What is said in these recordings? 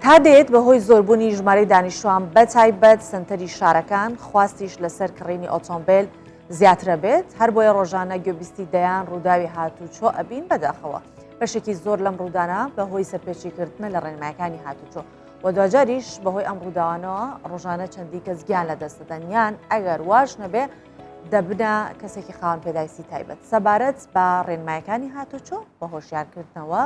تا دێت بەهۆی زۆربوونی ژمارەی دانیشتوان بەتایبەت سەنتەری شارەکان خواستیش لەسەر کڕینی ئۆتۆمبێل زیاترە بێت، هەربۆیە ڕۆژانە گوێبیستی دەیان ڕووداوی هاتوچۆ ئەبین، بەداخەوە بەشێکی زۆر لەم ڕوودانە بەهۆی سەرپێچیکردنە لە ڕێنمایەکانی هاتوچۆ و دواجاریش بەهۆی ئەم ڕووداوانەوە ڕۆژانە چەندی کەس گیان لەدەست دەدەن یان ئەگەر واش نەبێ دەبنە کەسێکی خاوەن پێداویستی تایبەت. سەبارەت بە ڕێنمایەکانی هاتوچۆ بە هۆشیارکردنەوە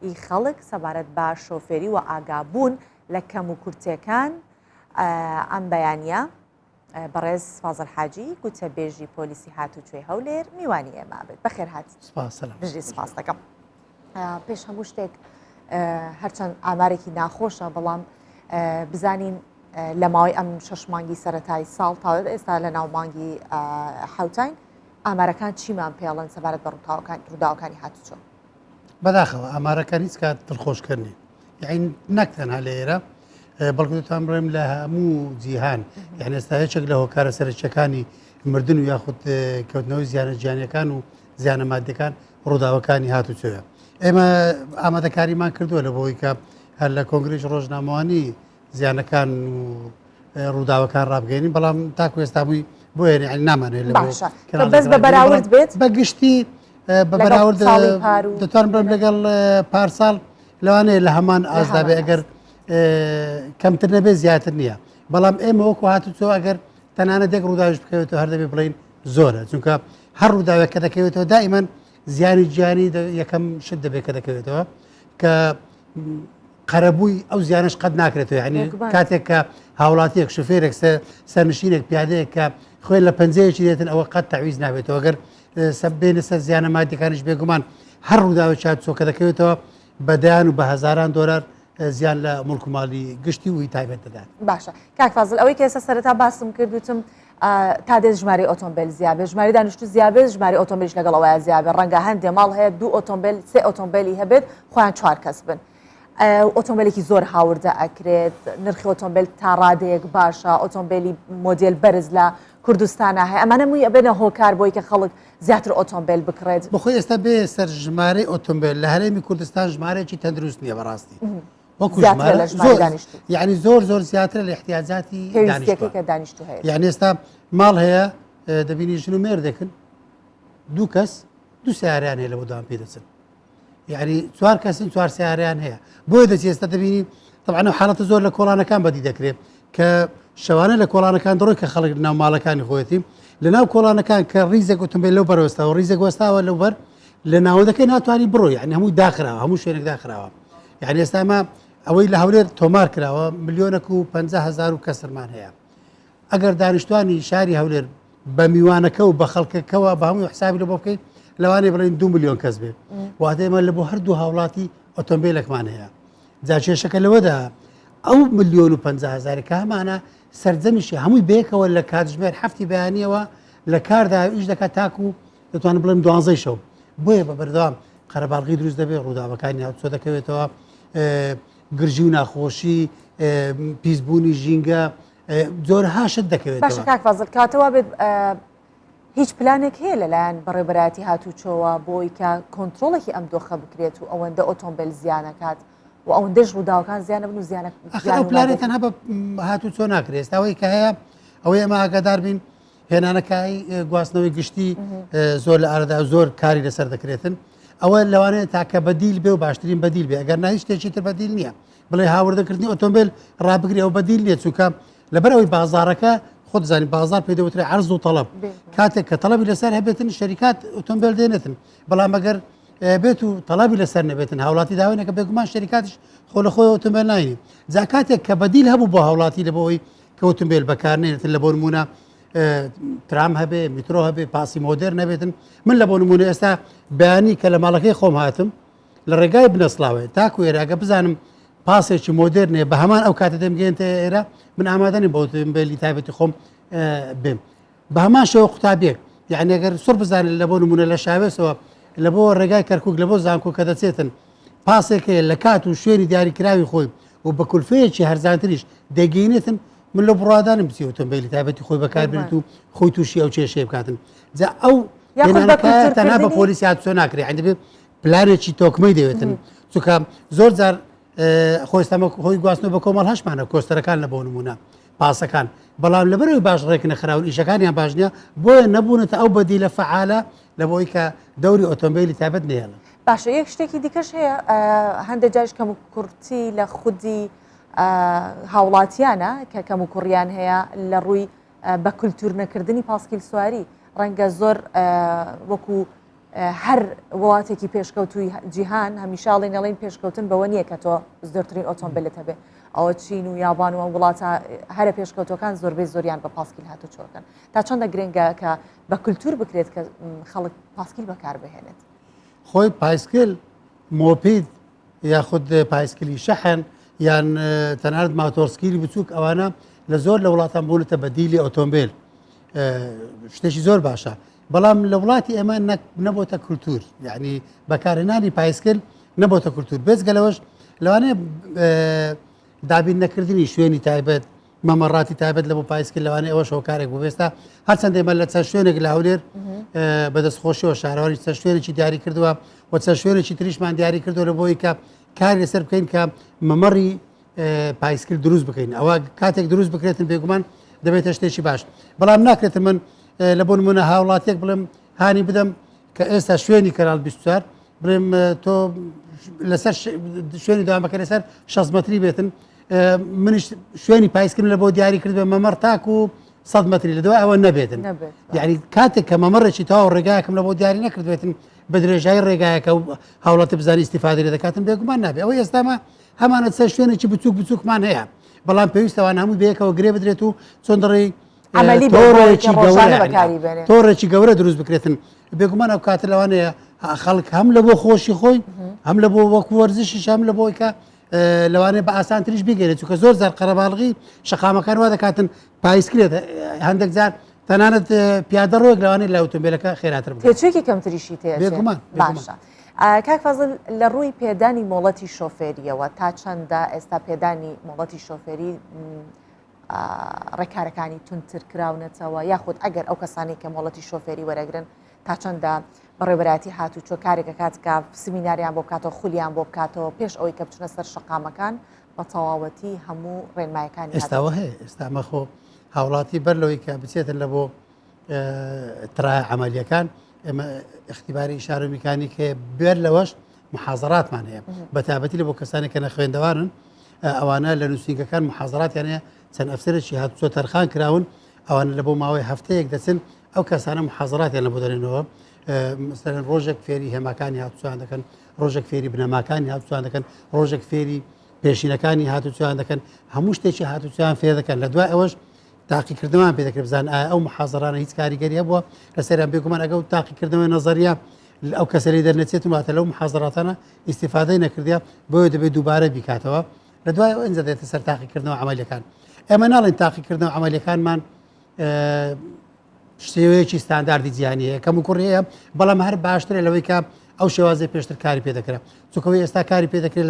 ی خەڵک سەبارەت بە شۆفێری و ئاگابوون لە کەموکورتیەکان ئەم بەیانیە بەڕێز فازل حاجی گوتەبێژی پۆلیسی هاتوچۆی هەولێر میوانی ئێمە بێت. بەخێر هاتی. بژی سپاس دەکەم. پێش هەموو شتێک هەرچەند ئامارێکی ناخۆشە بەڵام بزانین لە ماوەی ئەم شەش مانگی سەتای ساڵ تا ئێستا لە ناو مانگی حوتین ئامارەکان چیمان پێڵن سەبارەت بە ڕووداوەکانی هاتوچۆ؟ بەداخەوە ئامارەکان هیچ کات دڵخۆشکەر نین یعنی نەک تەنها لە ئێرە بەڵکو دەتوانم بڵێم لە هەموو جیهان یعنی ئێستا یەکێک لە هۆکارە سەرەکیەکانی مردن و یاخود کەوتنەوەی زیانە گیانیەکان و زیانە مادەکان ڕووداوەکانی هاتوچۆیە ئێمە ئامادەکاریمان کردووە لە بۆی کە هەر لە کۆنگرێژ ڕۆژنامەوانی زیانەکان و ڕووداوەکان ڕابگەێنین بەڵام تاکو ئێستا بووی بۆ یعنی نامانێت لە باشە بەس بە بەراورد بێت بە گشتی بە بەراورد دەتوانم بڵێم لەگەڵ پارساڵ لەوانەیە لە هەمان ئازدا بێ ئەگەر کەمتر نەبێ زیاتر نییە بەڵام ئێمە وەکو هاتوچۆ ئەگەر تەنانەت یەک ڕووداویش بکەوێتەوە هەر دەبێ بڵین زۆرە چونکە هەر ڕووداوێک کە دەکەوێتەوە دائیمەن زیانی گیانی یەکەم شت دەبێت کە دەکەوێتەوە کە قەرەبووی ئەو زیانش قەت ناکرێتەوە یعنی کاتێک کە هاوڵاتیەک شوفێرێک سەرنشینێک پیادەیەک کە خوێن لە پەنجەیەکی دێتن ئەوە قەت تەعویز نابێتەوە گەر بێنە سەر زیانە مادیەکانیش بێگومان هەر ڕووداوی چات چۆکە دەکەوێتەوە بە دەیان و بە هەزاران دۆلار زیان لە مڵک و ماڵی گشتی و تایبەت دەدات. باشە کاک فازل ئەوەی کە ئێستا سەرەتا باسم کرد وتم تا دێت ژمارەی ئۆتۆمبیل زیابێت ژمارەی دانیشتوو زیابێت ژمارەی ئۆتۆمبیلیش لەگەڵ ئەوەیە زیابێت ڕەنگە هەندێ ماڵ هەیە دوو ئۆتۆمبیل سێ ئۆتۆمبیلی هەبێت خۆیان چوار کەس بن ئۆتۆمبیلێکی زۆر هاوردە ئەکرێت نرخی ئۆتۆمبیل تا ڕادەیەک باشە ئۆتۆمبیلی مۆدێل بەرز لە کوردستانە هەیە ئەمانە مووی ئەبێنە هۆکار بۆی کە خەڵک زیاتر ئۆتۆمبیل بکڕێت. بەخۆی ئێستا بێ سەر ژمارەی ئۆتۆمبیل لە هەرێمی کوردستان ژمارەیەکی تەندروست نییە بەڕاستی وەکو زیاترە لە ژمارەی دانیشتوو. یعنی زۆر زۆر زیاترە لە احتیاجاتی پێویستیەکەی کە دانیشتوو هەیە. یعنی ئێستا ماڵ هەیە دەبینی ژن و مێردێکن دوو کەس دوو سیارەیان هەیە لە بۆ داوام پێ دەچن یعنی چوار کەسن چوار سیارەیان هەیە بۆیە دەچێت ئێستا دەبینی طبعا ئەو حاڵەتە زۆر لە کۆڵانەکان بەدی دەکرێت کە شەوانە لە کۆڵانەکان دەڕۆی کە خەڵک ناو ماڵەکانی خۆیەتی لە ناو کۆڵانەکان کە ڕیزێک ئۆتۆمبیل لەو بەرەوەستاوە ڕیزێک وەستاوە لەو بەر لە ناوەندەکەی ناتوانانی بڕۆی یعنی هەمووی داخراوە هەموو شوێنێک داخراوە یعنی ئێستا ئەمە ئەوەی لە هەولێر تۆمار کراوە ملیۆنەک و 50 هزار و کەسرمان هەیە ئەگەر دانیشتوانی شاری هەولێر بە میوانەکە و بە خەڵکەکەوە بە هەمووی حسابی لە بۆ بکەیت لەوانەیە بڵێن دو میلیۆن کەس بێت واتە ئێمە لە بۆ هەردوو هاوڵاتی ئۆتۆمبیلێکمان هەیە جا کێشەکە لەوەدا ئەو ملیۆن و 50 هزاری کە هەمانە سەرجەمیشی هەمووی بێکەوە لە کاتژمێر هەفتی بەیانیەوە لە کاردا ئیش دەکات تاکو دەتوانم بڵێم دوانزەی شەو بۆیە بە بەردەوام قەرەباڵغی دروست دەبێت ڕووداوەکانی هاوچۆ دەکەوێتەوە گرژی و ناخۆشی پیسبوونی ژینگە جۆرەها شت دەکەوێت باشە کاک فازل کاتەوە بێت هیچ پلانێک هەیە لەلایەن بەڕێوبەرایەتی هاتوچۆوە بۆی کە کۆنتترۆڵێکی ئەم دۆخە بکرێت و ئەوەندە ئۆتۆمبیل زیانەکات و ئەوەندەش ڕووداوەکان زیانە بن و زیانە پلانێک تەنها بە هاتوچۆ ناکرێت ئێستاوەی کە هەیە ئەوەی ئەمە ئاگادار بین هێنانەکای گواستنەوەی گشتی زۆر لە ئاردا زۆر کاری لەسەر دەکرێتن ئەوە لەوانەیە تاکە بەدیل بێ و باشترین بەدیل بێ ئەگەر ناهیچ شتێکی تر بەدیل نییە بڵێ هاوردەکردنی ئۆتۆمبیل ڕابگری ئەو بەدیل نییە چونکە لەبەر ئەوەی بازارەکە خۆت زانی بازار پێ دەوترێ عرض و تەڵەب کاتێک کە تەڵەبی لەسەر هەبێتن شەریکات ئۆتۆمبیل دێنێتن بەڵام ئەگەر بێت و تەڵەبی لەسەر نەبێتن هاوڵاتی داوێنەکە بێگومان شەریکاتش خۆ لە خۆی ئۆتۆمبیل ناینی جا کاتێک کە بەدیل هەبوو بۆ هاوڵاتی لە بۆی کە ئۆتۆمبیل بەکارنێنێتن لە بۆ نمونە ترام هەبێ میترۆ هەبێ پاسی مۆدێر نەبێتن من لە بۆ نمونە ئێستا بەیانی کە لە ماڵەکەی خۆم هاتم لە ڕێگای بنەسڵاوێ تاکو ئێرە ئەگە بزانم پاسێکی مۆدێرنێ بە هەمان ئەو کاتە دەمگەێنتە ئێرە من ئامادەنیم بۆ ئۆتۆمبیلی تایبەتی خۆم بێم بە هەمان شێوە قوتابیەک یعنی ئەگەر سڕ بزانن لە بۆ نمونە لە شاوێسەوە لە بۆ ڕێگای کەرکک لە بۆ زانکۆ کە دەچێتن پاسێک هەیە لە کات و شوێنی دیاریکراوی خۆی و بە کولفەیەکی هەرزانتریش دەگەینێتن من لە بڕادانم بچی ئۆتۆمبیلی تایبەتی خۆی بەکاربێنێت و خۆی تووشی ئەو کێشەیە بکاتن جا ئەو تەنها بە پۆلیسی هاتوچۆ ناکرێت یانی دەبێت پلانێکی تۆکمەی دەوێتن چونکە زۆر جار خۆستەمە هۆی گواستنەوە بە کۆمەڵ هەشمانە کۆستەرەکان لە بۆ نمونە پاسەکان بەڵام لەبەرەوەی باش ڕێک نەخراون ئیشەکانیان باش نییە بۆیە نەبوونەتە ئەو بەدیلە فەعالە لە بۆی کە دەوری ئۆتۆمبیلی تایبەت نێڵن. باشە یەک شتێکی دیکەش هەیە هەندێک جاریش کەم و کورتی لە خودی هاوڵاتیانە کە کەم و کوڕیان هەیە لە ڕووی بە کولتور نەکردنی پاسکیل سواری ڕەنگە زۆر وەکو هەر وڵاتێکی پێشکەوتووی جیهان هەمیشە ئەڵێن ئەڵێن پێشکەوتن بەوە نییە کە تۆ زۆرترین ئۆتۆمبیلت هەبێ ئەوە چین و یابان و ئەو وڵاتە هەرە پێشکەوتوەکان زۆربەی زۆریان بە پاسکیل هاتوچۆکەن تا چەندە گرنگە کە بە کولتور بکرێت کە خەڵک پاسکیل بەکار بهێنێت. خۆی پایسکل مۆپید یاخود پایسکلی شەحن یان تەنانەت ماتۆرسکیلی بچووک ئەوانە لە زۆر لە وڵاتان بوونەتە بەدیلی ئۆتۆمبیل شتێکی زۆر باشە بەڵام لە وڵاتی ئێمە نەبۆتە کولتور یعنی بەکارهێنانی پایسکل نەبۆتە کولتور بێجگە لەوەش لەوانەیە دابین نەکردنی شوێنی تایبەت مەمەڕاتی تایبەت لە بۆ پایسکل لەوانەیە ئەوەش هۆکارێک بوو ئێستا هەرچەند ئێمە لە چەند شوێنێک لە هەولێر بەدەست خۆشیەوە شارەوانی چەند شوێنێکی دیاری کردووە و چەند شوێنێکی تریشمان دیاری کردووە لە بۆی کە کار لەسەر بکەین کە مەمەڕی پایسکل دروست بکەین ئەوە کاتێک دروست بکرێتن بێگومان دەبێتە شتێکی باش بەڵام ناکرێت من لە بۆ نمونە هاوڵاتێک بڵێم هانی بدەم کە ئێستا شوێنی کەناڵ 24 بڵێم تۆ لەسەر شوێنی دامەکە لەسەر 6 متری بێتن منیش شوێنی پایسکردن لە بۆ دیاری کرد بە مەمەڕ تاکو 100 متری لە دوای ئەوە نەبێتن یعنی کاتێک کە مەمەڕێکی تەواو ڕێگایەکم لە بۆ دیاری نەکردبێتن بە درێژایی ڕێگایەکە و هاوڵاتی بزانانی ئیسیفادە لێ دەکاتن بێگومان نابێ ئەوە ئێستامە هەمانە سەر شوێنێکی بچووک بچووکمان هەیە بەڵام پێویستەوان هەموو بەیەکەوە گرێ بدرێت و چۆن دەڕێی تۆڕێکی گەورە دروست بکرێتن بێگومان ئەو کاتە لەوانەیە خەڵک هەم لە بۆ خۆشی خۆی هەم لە بۆ وەکو وەرزشی هەم لە بۆی کە لەوانەیە بە ئاسانتریش بیگەێت چونکە زۆر زار قەرەباڵغی شەقامەکان وا دەکاتن پایسکرێت هەندێک جار تەنانەت پیادە ڕۆک لەوانەیە لە ئۆتۆمبیلەکە خێراتر بکات. تێچوویەکی کەمتریشی تێ بێگومان باشە. کاک فازل لە ڕووی پێدانی مۆڵەتی شۆفێریەوە تا چەندە ئێستا پێدانی مۆڵەتی شۆفێری ڕێکارەکانی توندتر کراونەتەوە یاخود ئەگەر ئەو کەسانی کە مۆڵەتی شۆفێری وەرەگرن تا چەندە بەڕێوەبەرایەتی هاتوچۆ کارێک ئەکات کە سمیناریان بۆ بکاتەوە خولیان بۆ بکاتەوە پێش ئەوەی کە بچنە سەر شەقامەکان بە تەواوەتی هەموو ڕێنمایەکانی ئێستاوە هەیە ئێستا مەخۆ هاوڵاتی بەر لەوەی کە بچێتن لە بۆ ترای عملیەکان ئێمە اختیباری ئیشارە میکانیک هەیە بێر لەوەش محازراتمان هەیە بە تابەتی لە بۆ کەسانی کە نەخوێندەوارن ئەوانە لە نووسینگەکان محازراتیان هەیە چەند ئەفسەرێکی هاتوچۆ تەرخان کراون ئەوانە لە بۆ ماوەی هەفتەیەک دەچن ئەو کەسانە محازراتیان لە بۆ دەرێنەوە مەسەلەن ڕۆژێک فێری هێماکانی هاتوچۆیان دەکەن ڕۆژێک فێری بنەماکانی هاتوچۆیان دەکەن ڕۆژێک فێری پێشینەکانی هاتوچۆیان دەکەن هەموو شتێکی هاتوچۆیان فێر دەکەن لە دوای ئەوەش تاقیکردنەوەیان پێ دەکرێت بزان ئایا ئەو محازرانە هیچ کاریگەری هەبووە لەسەریان بێگومان ئەگە و تاقیکردنەوەی نەزەریە ئەو کەسەری دەرنەچێت واتە لەو محازراتانە ئیسیفادەی نەکردە بۆیە دەبێت دووبارە بیکاتەوە لە دوای ئەو ئەنجا دێتە سەر تاقیکردنەوە عملیەکان ئێمە ناڵێن تاقیکردنەوە عملیەکانمان شێوەیەکی ستانداردی جیهانی هەیە کەم و کوڕی هەیە بەڵام هەر باشترە لەوەی کە ئەو شێوازی پێشتر کاری پێ دەکرا چونکەوەی ئێستا کاری پێ دەکرێت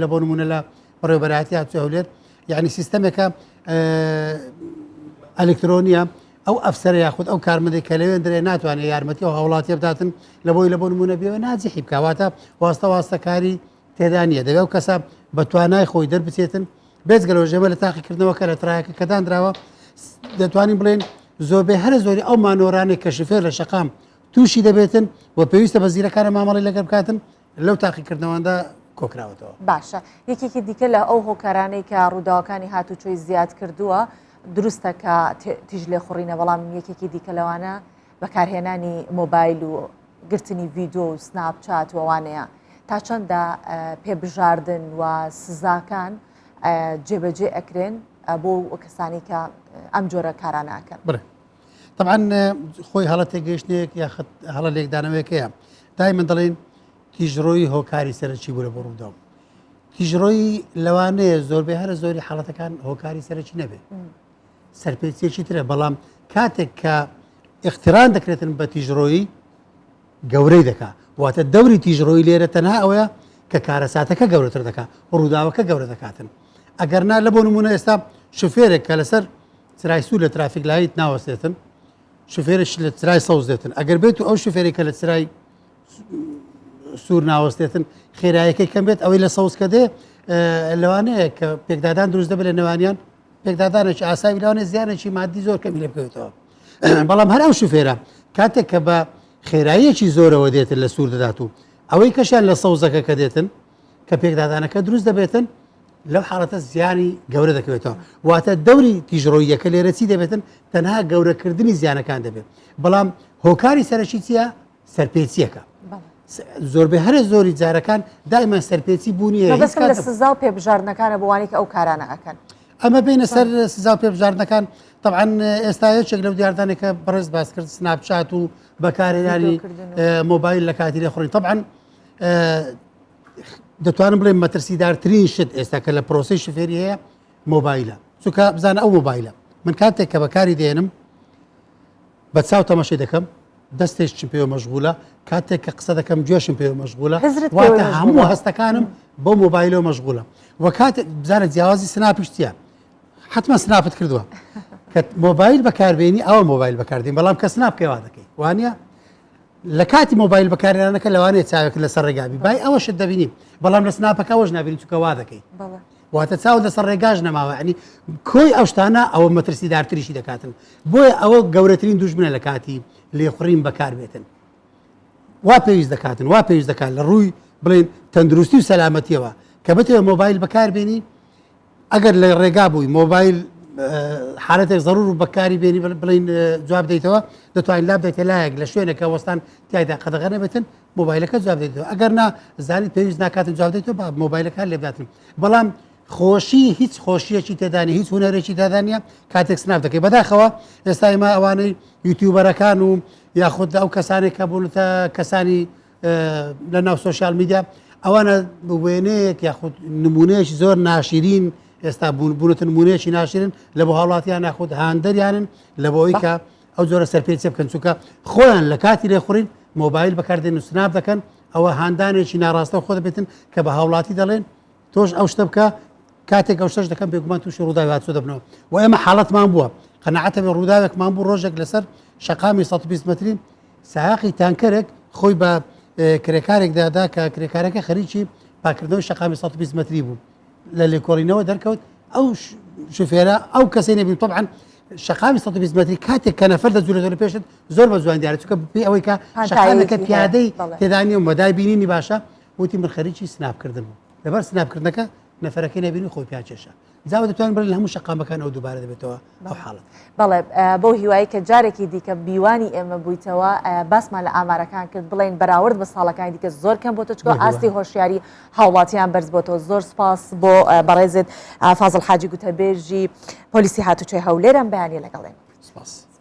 لە بۆ نمونە لە بەڕێوبەرایەتی هاتوچۆی هەولێر یعنی سیستەمێکە ئەلکترۆنیە ئەو ئەفسەرە یاخود ئەو کارمەندێک کە لەوێن درێ ناتوانێت یارمەتی و هاوڵاتیە بداتن لە بۆی لە بۆ نمونە بێوە ناجیحی بکواتە واستە واستەکاری تێدا نییە دەبێ ئەو کەسە بە توانای خۆی دەربچێتن بێجگە لەوەش ئێمە لە تاقیکردنەوەکە لە ترایەکە کە دانراوە دەتوانین بڵێن زۆربەی هەرە زۆری ئەو مانۆرانێک کە شوفێر لە شەقام تووشی دەبێتن و پێویستە بە زیرەکانە مامەڵی لەگەڵ بکاتن لەو تاقیکردنەوەندا کۆکراوەتەوە. باشە یەکێکی دیکە لە ئەو هۆکارانەی کە ڕووداوەکانی هاتوچۆی زیاد کردووە دروستە کە تیژ لێخوڕینە بەڵام یەکێکی دیکە لەوانە بەکارهێنانی مۆبایل و گرتنی ڤیدۆ و سناپ چات و ئەوانەیە تا چەندە پێبژاردن و سزاکان جێبەجێ ئەکرێن بۆ کەسانی کە ئەم جۆرە کارانە ئەکەن؟ بڵێ طبعا خۆی هەڵە تێگەیشتێک یاخت هەڵە لێکدانەوەیەکەیە دایمەن دەڵێن تیژڕۆیی هۆکاری سەرەکی بوو لە بۆ ڕووداو تیژڕۆیی لەوانەیە زۆربەی هەرە زۆری حاڵەتەکان هۆکاری سەرەکی نەبێت سەرپێچیەکی ترە بەڵام کاتێک کە اقتران دەکرێتن بە تیژڕۆیی گەورەی دەکا واتە دەوری تیژڕۆیی لێرە تەنها ئەوەیە کە کارەساتەکە گەورەتر دەکا ڕووداوەکە گەورە دەکاتن ئەگەر نا لە بۆ نمونە ئێستا شوفێرێک کە لەسەر چرای سوور لە traffic light ناوەستێتن شوفێرش لە چرای سەوز دێتن ئەگەر بێت و ئەو شوفێری کە لە چرای سوور ناوەستێتن خێرایەکەی کەم بێت ئەوەی لە سەوز کە دێ لەوانەیە کە پێکدادان دروست دەبێت لە نێوانیان پێکدادانێکی ئاسایی لەوانەیە زیانێکی مادی زۆر کەمی لێ بکەوێتەوە بەڵام هەر ئەو شوفێرە کاتێک کە بە خێراییەکی زۆرەوە دێتن لە سوور دەدات و ئەوەی کەشیان لە سەوزەکە کە دێتن کە پێکدادانەکە دروست دەبێتن لەو حاڵەتە زیانی گەورە دەکەوێتەوە واتە دەوری تیژڕۆییەکە لێرە چی دەبێتن تەنها گەورەکردنی زیانەکان دەبێت بەڵام هۆکاری سەرەکی چییە سەرپێچیەکە زۆربەی هەرە زۆری جارەکان دایما سەرپێچی بوونی لە سزا و پێبژاردنەکانە بۆوانی کە ئەو کارانە ئەکەن ئەمە بینە سەر سزا و پێبژاردنەکان طبعا ئێستا یەکێک لەو دیاردانێک کە بەڕێز باس کرد سناپچات و بەکارهێنانی مۆبایل لە کاتی لێخوڕین طبعا دەتوانم بڵێم مەترسیدارترین شت ئێستا کە لە پرۆسی شفێری هەیە مۆبایلە چونکە بزانە ئەو مۆبایلە من کاتێک کە بەکاری دێنم بە چاو تەمەشی دەکەم دەستێکشم پێوە مەشغولە کاتێک کە قسە دەکەم گوێشم پێوە مەشغولە واتە هەموو هەستەکانم بۆ مۆبایلەوە مەشغولە و کاتێک بزانە جیاوازی سناپیش چییە حتمما سناپت کردووە کە مۆبایل بەکاربێنی ئەوە مۆبایل بەکاردێن بەڵام کە سناپ کەوا دەکەی وانە لە کاتی مۆبایل بەکارێنانەکە لەوانەیە چاوێک لەسەر ڕێگابی بای ئەوەشت دەبینی بەڵام لە سناپەکە ئەوەش نابینی چونکە وا دەکەی واتە چاو لەسەر ڕێگاش نەماوە ینی کۆی ئەو شتانە ئەوە مەترسیدارتریشی دەکاتن بۆیە ئەوە گەورەترین دوژمنە لە کاتی لێخوڕین بەکار بێتن وا پێویست دەکاتن وا پێویست دەکات لە ڕووی بڵێن تەندروستی و سەلامەتیەوە کە بتەوێت مۆبایل بەکاربێنی ئەگەر لە ڕێگا بووی مۆبایل حالەتێک زەرور و بەکاری بێنی بڵین جواب دەیتەوە دەتوانین لا بدەیتە لایەک لە شوێنێکە وەستان تایدا قەدەغە نەبێتن مۆبایلەکە جواب دەیتەوە ئەگەر نا زانیت پێویست ناکاتن جواب دەیتەوە با مۆبایلەکە لێبداتن بەڵام خۆشی هیچ خۆشیەکی تێدانی هیچ هوەرێکی تێدانە کاتێک سناپ دەکەی بەداخەوە ئێستا ئێمە ئەوانەی یوتیوبەرەکان و یاخود ئەو کەسانێک کە بوونەتە کەسانی لە ناو سۆشیال میدیا ئەوانە وێنەیەک یاخود نمونەیەکی زۆر ناشرین ئێستا بوون بوونەتە نمونەیەکی ناشرین لە بۆ هاوڵاتیان یاخود هاندەریانن لە بۆ ئەوی کە ئەو جۆرە سەرپێچە بکەن چونکە خۆیان لە کاتی لێخوڕین مۆبایل بەکاردێن و سناپ دەکەن ئەوە هاندانێکی ناڕاستە خۆ دەبێتن کە بە هاوڵاتی دەڵێن تۆش ئەو شتە بکە کاتێک ئەو شتەش دەکەم بێگومان تووشی ڕووداوی هاتوچۆ دەبنەوە و ئێمە حاڵەتمان بووە قەناعەتە بێ ڕووداوێکمان بوو ڕۆژێک لەسەر شەقامی 120 متری سایەقی تانکەرێک خۆی بە کرێکارێک دادا کە کرێکارەکە خەریکی پاکردنەوەی شەقامی 120 متری بوو لە لێکۆڵینەوە دەرکەوت ئەو شوفێرە ئەو کەسەی نەبین طبعا شەقامی 120 متری کاتێک کە نەفەر دەجوورێتەوە لە پێشت زۆر بە جوان دیارە چونکە پێی ئەوەی کە شەقامەکە پیادەی تێدانی و مەدای بینینی باشە وتی من خەریکی سناپکردن بوو لەبەر سناپکردنەکە نەفەرەکەی نەبینی خۆی پیاکێشا جا دەتوانین بڵێن لە هەموو شەقامەکان ئەو دووبارە دەبێتەوە ئەو حاڵەت. بەڵێ بەو هیوایی کە جارێکی دیکە بیوانی ئێمە بوویتەوە باسمان لە ئامارەکان کرد بڵێن بەراورد بە ساڵەکانی دیکە زۆر کەم بۆتە چکۆ ئاستی هۆشیاری هاوڵاتیان بەرز بۆتەوە زۆر سپاس بۆ بەڕێزت فازڵ حاجی گوتەبێژی پۆلیسی هاتوچۆی هەولێر ئەم بەیانیە لەگەڵ ئێمە. سپاس.